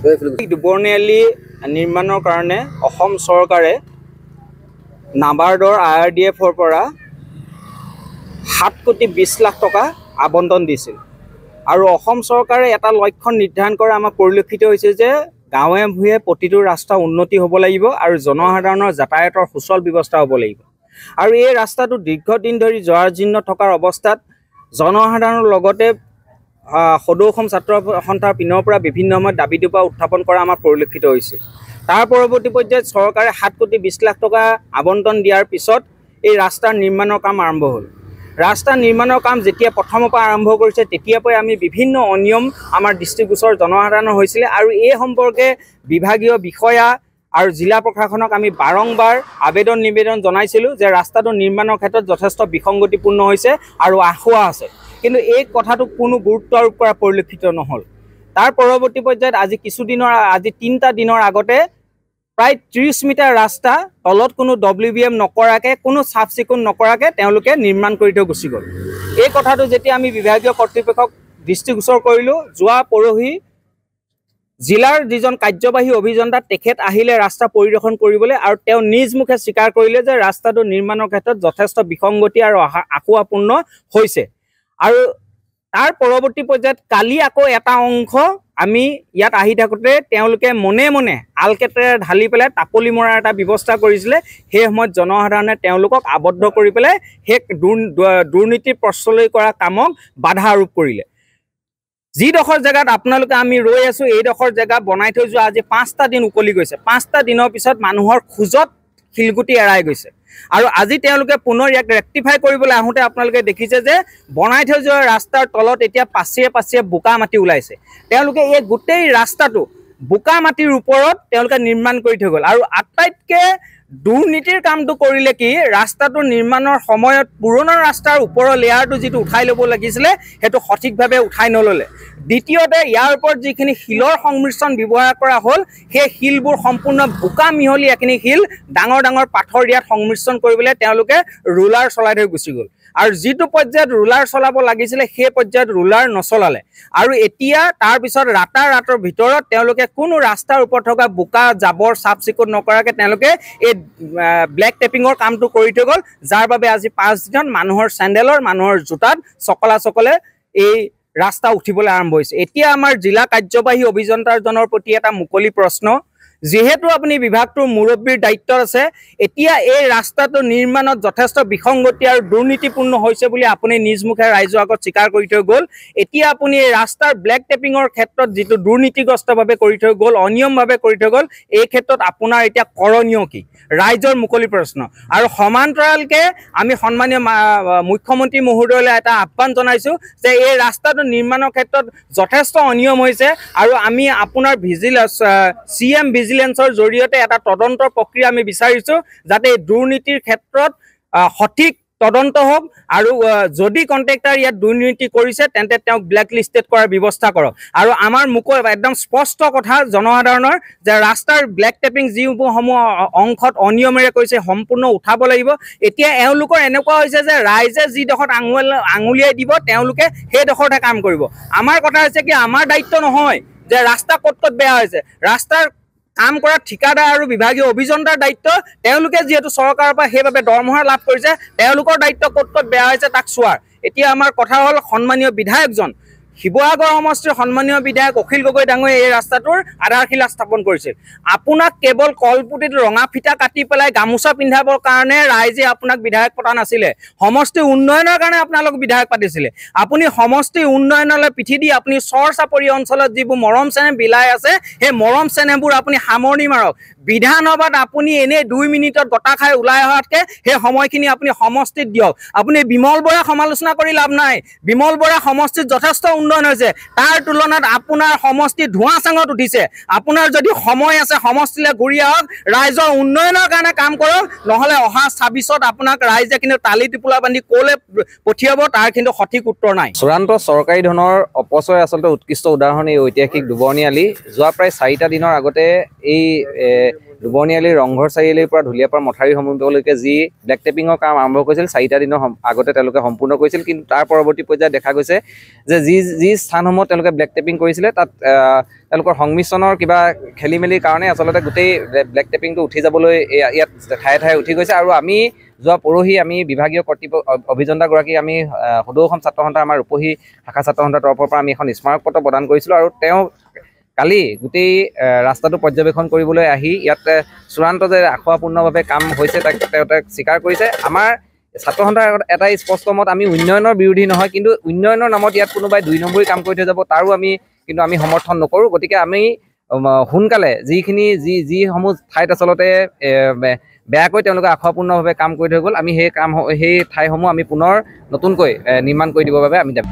দুবৰ্ণিআলি নিৰ্মাণৰ কাৰণে অসম চৰকাৰে নাবাৰ্ডৰ IRDFৰ পৰা 7 কোটি 20 লাখ টকা আবণ্টন দিছিল আৰু অসম চৰকাৰে এটা লক্ষ্য নিৰ্ধাৰণ কৰা আমাৰ পৰিলক্ষিত হৈছে যে গাঁৱে ভূঞে প্ৰতিটো ৰাস্তা উন্নতি হ'ব লাগিব আৰু জনসাধাৰণৰ যাতায়াতৰ সুচল ব্যৱস্থা হ'ব লাগিব। আৰু এই ৰাস্তাটো দীৰ্ঘদিন ধৰি জৰাজীৰ্ণ থকাৰ অৱস্থাত জনসাধাৰণৰ লগতে সদৌ অসম ছাত্ৰ সন্থাৰ পিনৰ পৰা বিভিন্ন সময়ত দাবী দোপা উত্থাপন কৰা আমাৰ পৰিলক্ষিত হৈছে। তাৰ পৰৱৰ্তী পৰ্যায়ত চৰকাৰে 7 কোটি 20 লাখ টকা আবণ্টন দিয়াৰ পিছত এই ৰাস্তাৰ নিৰ্মাণৰ কাম আৰম্ভ হ'ল। ৰাস্তা নিৰ্মাণৰ কাম যেতিয়া প্ৰথমৰ পৰা আৰম্ভ কৰিছে তেতিয়াৰ পৰাই আমি বিভিন্ন অনিয়ম আমাৰ দৃষ্টিগোচৰ জনসাধাৰণৰ হৈছিলে আৰু এই সম্পৰ্কে বিভাগীয় বিষয়া আৰু জিলা প্ৰশাসনক আমি বাৰম্বাৰ আবেদন নিবেদন জনাইছিলোঁ যে ৰাস্তাটো নিৰ্মাণৰ ক্ষেত্ৰত যথেষ্ট বিসংগতিপূৰ্ণ হৈছে আৰু আসোঁৱাহ আছে, কিন্তু এই কথাটোক কোনো গুৰুত্ব আৰোপ কৰা পৰিলক্ষিত নহ'ল। তাৰ পৰৱৰ্তী পৰ্যায়ত আজি কিছুদিনৰ আজি 3টা দিনৰ আগতে প্ৰায় 30 মিটাৰ ৰাস্তা তলত কোনো WBM নকৰাকৈ কোনো চাফ চিকুণ নকৰাকৈ তেওঁলোকে নিৰ্মাণ কৰি থৈ গুচি গ'ল। এই কথাটো যেতিয়া আমি বিভাগীয় কৰ্তৃপক্ষক দৃষ্টিগোচৰ কৰিলোঁ, যোৱা পৰহি জিলাৰ যিজন কাৰ্যবাহী অভিযন্তা তেখেত আহিলে ৰাস্তা পৰিদৰ্শন কৰিবলৈ আৰু তেওঁ নিজ মুখে স্বীকাৰ কৰিলে যে ৰাস্তাটো নিৰ্মাণৰ ক্ষেত্ৰত যথেষ্ট বিসংগতি আৰু আসোঁৱাহপূৰ্ণ হৈছে। আৰু তাৰ পৰৱৰ্তী পৰ্যায়ত কালি আকৌ এটা অংশ আমি ইয়াত আহি থাকোঁতে তেওঁলোকে মনে মনে আলকেটেৰে ঢালি পেলাই টাপলি মৰাৰ এটা ব্যৱস্থা কৰিছিলে। সেই সময়ত জনসাধাৰণে তেওঁলোকক আবদ্ধ কৰি পেলাই সেই দুৰ্নীতি প্ৰচলন কৰা কামক বাধা আৰোপ কৰিলে। যিডোখৰ জেগাত আপোনালোকে আমি ৰৈ আছোঁ এইডোখৰ জেগা বনাই থৈ যোৱা আজি 5টা দিন উকলি গৈছে। 5টা দিনৰ পিছত মানুহৰ খোজত শিলগুটি এৰাই গৈছে আৰু আজি তেওঁলোকে পুনৰ ইয়াক ৰেক্টিফাই কৰিবলৈ আহোঁতে আপোনালোকে দেখিছে যে বনাই থৈ যোৱা ৰাস্তাৰ তলত এতিয়া পাচিয়ে পাচিয়ে বোকা মাটি ওলাইছে। তেওঁলোকে এই গোটেই ৰাস্তাটো বোকা মাটিৰ ওপৰত তেওঁলোকে নিৰ্মাণ কৰি থৈ গ'ল। আৰু আটাইতকৈ দুৰ্নীতিৰ কামটো কৰিলে কি, ৰাস্তাটো নিৰ্মাণৰ সময়ত পুৰণা ৰাস্তাৰ ওপৰৰ লেয়াৰটো যিটো উঠাই ল'ব লাগিছিলে সেইটো সঠিকভাৱে উঠাই নল'লে। দ্বিতীয়তে ইয়াৰ ওপৰত যিখিনি শিলৰ সংমিশ্ৰণ ব্যৱহাৰ কৰা হ'ল সেই শিলবোৰ সম্পূৰ্ণ বোকা মিহলি এখিনি শিল ডাঙৰ ডাঙৰ পাথৰ ইয়াত সংমিশ্ৰণ কৰিবলৈ তেওঁলোকে ৰোলাৰ চলাই থৈ গুচি গ'ল। আৰু যিটো পৰ্যায়ত ৰোলাৰ চলাব লাগিছিলে সেই পৰ্যায়ত ৰোলাৰ নচলালে। আৰু এতিয়া তাৰপিছত ৰাতাৰাতৰ ভিতৰত তেওঁলোকে কোনো ৰাস্তাৰ ওপৰত থকা বোকা জাবৰ চাফ চিকুণ নকৰাকৈ তেওঁলোকে এই ব্লেক টেপিঙৰ কামটো কৰি থৈ গ'ল, যাৰ বাবে আজি 5 দিনত মানুহৰ চেণ্ডেলৰ মানুহৰ জোতাত চকলা চকলে এই ৰাস্তা উঠিবলৈ আৰম্ভ হৈছে। এতিয়া আমাৰ জিলা কাৰ্যবাহী অভিযন্তাজনৰ প্ৰতি এটা মুকলি প্ৰশ্ন, যিহেতু আপুনি বিভাগটোৰ মুৰব্বীৰ দায়িত্বত আছে, এতিয়া এই ৰাস্তাটো নিৰ্মাণত যথেষ্ট বিসংগতি আৰু দুৰ্নীতিপূৰ্ণ হৈছে বুলি আপুনি নিজ মুখে ৰাইজৰ আগত স্বীকাৰ কৰি থৈ গ'ল। এতিয়া আপুনি এই ৰাস্তাৰ ব্লেক টেপিঙৰ ক্ষেত্ৰত যিটো দুৰ্নীতিগ্ৰস্তভাৱে কৰি থৈ গ'ল, অনিয়মভাৱে কৰি থৈ গ'ল, এই ক্ষেত্ৰত আপোনাৰ এতিয়া কৰণীয় কি, ৰাইজৰ মুকলি প্ৰশ্ন। আৰু সমান্তৰালকৈ আমি সন্মানীয় মুখ্যমন্ত্ৰী মহোদয়লৈ এটা আহ্বান জনাইছোঁ যে এই ৰাস্তাটো নিৰ্মাণৰ ক্ষেত্ৰত যথেষ্ট অনিয়ম হৈছে আৰু আমি আপোনাৰ CM ভিজিলেন্সৰ জৰিয়তে এটা তদন্তৰ প্ৰক্ৰিয়া আমি বিচাৰিছোঁ যাতে দুৰ্নীতিৰ ক্ষেত্ৰত সঠিক তদন্ত হওক আৰু যদি কণ্ট্ৰেক্টাৰ ইয়াত দুৰ্নীতি কৰিছে তেন্তে তেওঁক ব্লেক লিষ্টেড কৰাৰ ব্যৱস্থা কৰক। আৰু আমাৰ মুখৰ একদম স্পষ্ট কথা জনসাধাৰণৰ যে ৰাস্তাৰ ব্লেক টেপিং যিসমূহ অংশত অনিয়মেৰে কৰিছে সম্পূৰ্ণ উঠাব লাগিব। এতিয়া এওঁলোকৰ এনেকুৱা হৈছে যে ৰাইজে যিডোখৰত আঙুলিয়াই দিব তেওঁলোকে সেইডোখৰতহে কাম কৰিব। আমাৰ কথা হৈছে কি, আমাৰ দায়িত্ব নহয় যে ৰাস্তা ক'ত ক'ত বেয়া হৈছে, ৰাস্তাৰ কাম কৰা ঠিকাদাৰ আৰু বিভাগীয় অভিযন্তাৰ দায়িত্ব, তেওঁলোকে যিহেতু চৰকাৰৰ পৰা সেইবাবে দৰমহা লাভ কৰিছে তেওঁলোকৰ দায়িত্ব ক'ত ক'ত বেয়া হৈছে তাক চোৱাৰ। এতিয়া আমাৰ কথা হ'ল সন্মানীয় বিধায়কজন, শিৱসাগৰ সমষ্টিৰ সন্মানীয় বিধায়ক অখিল গগৈ ডাঙৰীয়াই এই ৰাস্তাটোৰ আধাৰশিলা স্থাপন কৰিছিল। আপোনাক কেৱল কলপুতিত ৰঙা ফিটা কাটি পেলাই গামোচা পিন্ধাবৰ কাৰণে ৰাইজে আপোনাক বিধায়ক পতা নাছিলে, সমষ্টি উন্নয়নৰ কাৰণে আপোনালোক বিধায়ক পাতিছিলে। আপুনি সমষ্টি উন্নয়নলৈ পিঠি দি আপুনি চৰ চাপৰি অঞ্চলত যিবোৰ মৰম চেনেহ বিলাই আছে সেই মৰম চেনেহবোৰ আপুনি সামৰণি মাৰক। বিধানসভাত আপুনি এনেই 2 মিনিটত গটা খাই ওলাই অহাতকৈ সেই সময়খিনি আপুনি সমষ্টিত দিয়ক। আপুনি বিমল বৰা সমালোচনা কৰি লাভ নাই, বিমল বৰা সমষ্টিত যথেষ্ট উন্নয়ন হৈছে, তাৰ তুলনাত আপোনাৰ সমষ্টি ধোঁৱা চাঙত উঠিছে। আপোনাৰ যদি সময় আছে সমষ্টিলৈ ঘূৰি আহক, ৰাইজৰ উন্নয়নৰ কাৰণে কাম কৰক, নহ'লে অহা 26ত আপোনাক ৰাইজে কিন্তু তালি টোপোলা বান্ধি ক'লৈ পঠিয়াব তাৰ কিন্তু সঠিক উত্তৰ নাই। চূড়ান্ত চৰকাৰী ধনৰ অপচয় আচলতে উৎকৃষ্ট উদাহৰণ এই ঐতিহাসিক দুবৰ্ণি আলি। যোৱা প্ৰায় 4টা দিনৰ আগতে এই দুবৰ্ণিয়ালি ৰংঘৰ চাৰিআলিৰ পৰা ঢুলীয়াপাৰ মথাউৰি সমীপলৈকে যি ব্লেক টেপিঙৰ কাম আৰম্ভ কৰিছিল 4টা দিনৰ আগতে তেওঁলোকে সম্পূৰ্ণ কৰিছিল। কিন্তু তাৰ পৰৱৰ্তী পৰ্যায়ত দেখা গৈছে যে যি যি স্থানসমূহত তেওঁলোকে ব্লেক টেপিং কৰিছিলে তাত তেওঁলোকৰ সংমিশ্ৰণৰ কিবা খেলি মেলিৰ কাৰণে আচলতে গোটেই ব্লেক টেপিংটো উঠি যাবলৈ ইয়াত ঠায়ে ঠায়ে উঠি গৈছে। আৰু আমি যোৱা পৰহি আমি বিভাগীয় কৰ্তৃপক্ষ অভিযন্তাগৰাকীক আমি সদৌ অসম ছাত্ৰ সন্থাৰ আমাৰ ৰূপহী শাখা ছাত্ৰ সন্থাৰ তৰফৰ পৰা আমি এখন স্মাৰক পত্ৰ প্ৰদান কৰিছিলোঁ। আৰু তেওঁ কালি গোটেই ৰাস্তাটো পৰ্যবেক্ষণ কৰিবলৈ আহি ইয়াত চূড়ান্ত যে আখুৱাপূৰ্ণভাৱে কাম হৈছে তাক তেওঁ স্বীকাৰ কৰিছে। আমাৰ ছাত্ৰ সন্থাৰ এটাই স্পষ্ট মত, আমি উন্নয়নৰ বিৰোধী নহয়, কিন্তু উন্নয়নৰ নামত ইয়াত কোনোবাই 2 নম্বৰী কাম কৰি থৈ যাব তাৰো আমি কিন্তু আমি সমৰ্থন নকৰোঁ। গতিকে আমি সোনকালে যিখিনি যিসমূহ ঠাইত আচলতে বেয়াকৈ তেওঁলোকে আখুৱাপূৰ্ণভাৱে কাম কৰি থৈ গ'ল, আমি সেই ঠাইসমূহ আমি পুনৰ নতুনকৈ নিৰ্মাণ কৰি দিবৰ বাবে আমি দাবী।